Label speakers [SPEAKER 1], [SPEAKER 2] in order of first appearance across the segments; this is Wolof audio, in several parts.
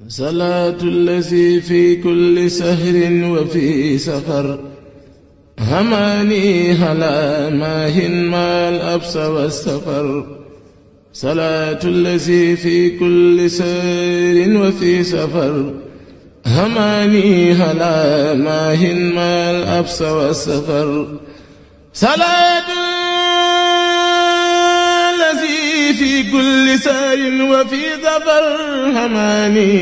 [SPEAKER 1] صلاة الذي في كل سهر وفي سفر هماني هلا ماهن ما الأبس والسفر. صلاة الذي في كل سهر وفي سفر هماني هلا ماهن ما الأبس والسفر. صلاة الذي في كل سار وفي ظفر هماني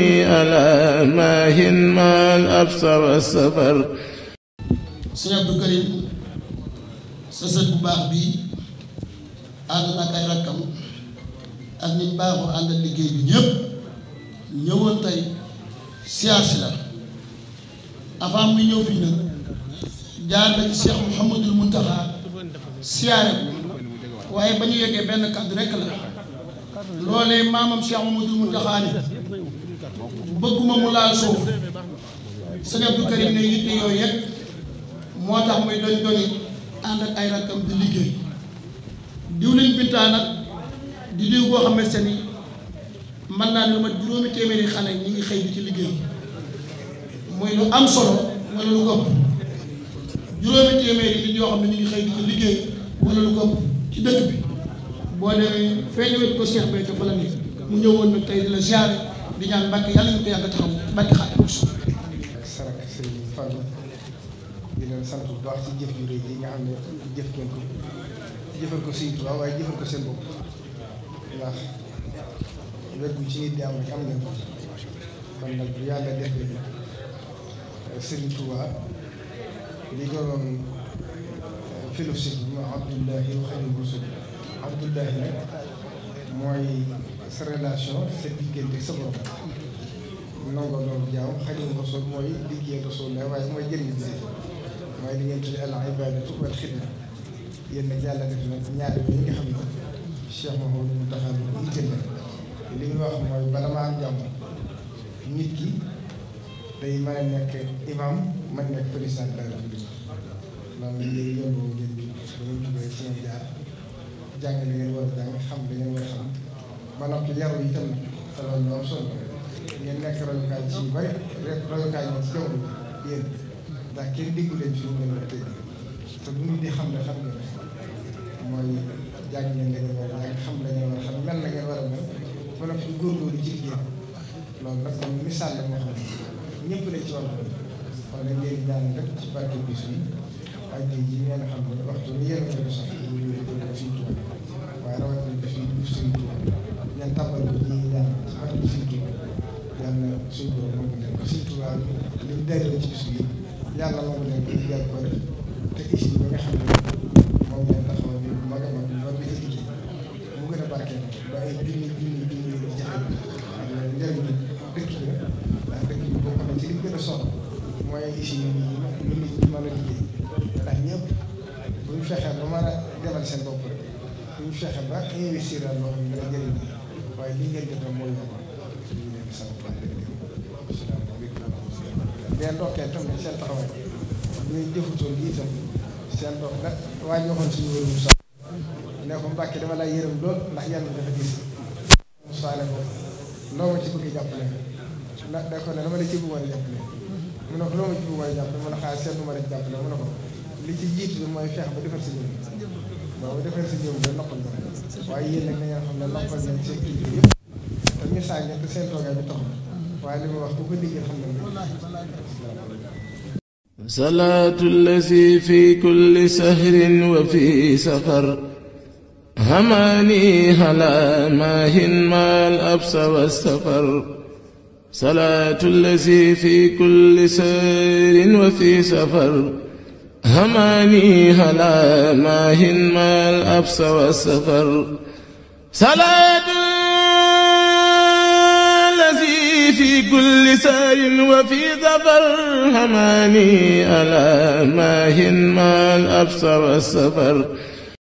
[SPEAKER 1] ألا ماهن ما الأبس والسفر.
[SPEAKER 2] Sëñ Abdou Karim sa sët bu baax bii ànd ak ay rakkam ak ñi baaxoo àndal liggéey bi ñëpp ñëwoon tey siyaar si la avant muy ñëw fii nag jaar na ci Cheikh Mouhamadul Mountakha siyaare ko waaye ba ñu yeggee benn kàddu rekk la loolee maamam Cheikh Mouhamadul Mountakha ni bëgguma mu laal suuf. Sëñ Abdou Karim ne yitte yooyu yëpp moo tax muy doñ doñi ànd ak ay rakkam di liggéey. diwlin Binta nag di diw boo xam ne seen mën naa ne lu ma juróomi téeméeri xale ñi ngi xëy di ci liggéey muy lu am solo wala lu ko ëpp juróomi téeméeri nit yoo xam ne ñu ngi xëy di ci liggéey wala lu ko ëpp ci dëkk bi boo demee feeñewet ko Cheikh Béthio fa la nekk mu ñëwoon nag tey di la ziare di ñaan Mbàkke yàlla ñu ko yàgg taxaw Mbàkke xaat
[SPEAKER 3] sarak Sëriñ Fallu di leen sant bu baax ci jëf yu rëy yi nga xam ne jëf ngeen ko jëfal ko Sëriñ Tuubaa waaye jëfal ko seen bopp ndax weggu ci nit di am rek am ngeen ko kon nag bu yàlla def Sëriñ Tuubaa li doonoon philosophe bi ma Abdullahi Xaadimu Rasuul Abdullahi nag mooy sa relation sa diggante sa borom nangoo loolu jaam Xaadimu Rasuul mooy liggéey Rasuul la waaye mooy jëriñ bi mooy li ngeen tuddee al ibaadatu wal xidma yéen nag yàlla def na ñaari yooyu nga xam ne Cheikh Mouhamadou Mountakha itteel la li ñu wax mooy bala maa am jàmm nit ki day mën a nekk imam mën nekk président de la République loolu la ñuy yoon boobu ngeen di dañuy jubee ci ngeen jaar jàng li ngeen war a jàng xam li ngeen war a xam ba noppi yaru yi tam te loolu lu am solo ngeen nekk royukaay ci yu bëri rek royukaay ñi ci jamono bi yéen ndax kenn déggu leen ci lu ngeen war a tëj te bu ñu di xam ne xam ngeen mooy jàng ngeen la ngeen war a jàng xam la ngeen war a xam mel na ngeen war a mel ba noppi di góorgóorlu ci liggéey loolu nag kon misaal la moo xam ne ñëpp lañ ci war a kon nag léegi ñaan rek ci barke bis bi ak ji ngeen xam ne waxtu bi yéen a ngi sax ñu ngi ko Sëriñ Tuubaa waaye rawatina def yi du Sëriñ Tuubaa ñaan tàmbal ko ñi ñaan ci barke Sëriñ Tuubaa yàlla suñu borom moo ko leen ko Sëriñ Tuubaa li mu delloo ci bis bi yàlla moo ko leen ko jàpp ko def te ici bi nga xam ne moom leen taxawal ni mag a mag war na ci liggéey mu gën a barkeel ba ay junni jafe ak njëriñ dëkk bi ndax dëkk bi bokk na ci li gën a soxla mooy ici ñu nit ñi mën a liggéey ndax ñëpp bu ñu fexee ba mën a demal seen bopp rek bu ñu fexee ba investir daal loo xam ne dana jëriñ waaye li ngeen def mooy yokk ñu leen di sant baax dëgg leen ndokkee tam ne seen taxawaay bu ñu jëfutoon lii itam seen dox nag waa ñu waxoon suñu wëru sax ne ko Mbàkke dama lay yërëm lool ndax yàlla dafa gis soale ko loo ma ci bëgg jàppale ndax da ko ne dama la ci bëggoon a jàppale mu ne ko loo ma ci bëggoon a jàppale mu ne xaar seet bu ma rek jàppale mu ne ko li ci jiitu bi mooy feex ba defar si jëm boobu defar si jëm ba noppal na waaye yéen nag da ngeen xam ne noppal nañ seen kilifa yëpp te ñu saa ngeen te seen toogaay bi taxul waaye li ma wax bu ko déggee xam ne
[SPEAKER 1] صلاة الذي في كل سهر وفي سفر هماني هلا ماهن ما الأبس والسفر. صلاة الذي في كل سهر وفي سفر هماني هلا ماهن ما الأبس والسفر. صلاة في كل سار وفي ظفر هماني ألا ماهن ما الأبس والسفر.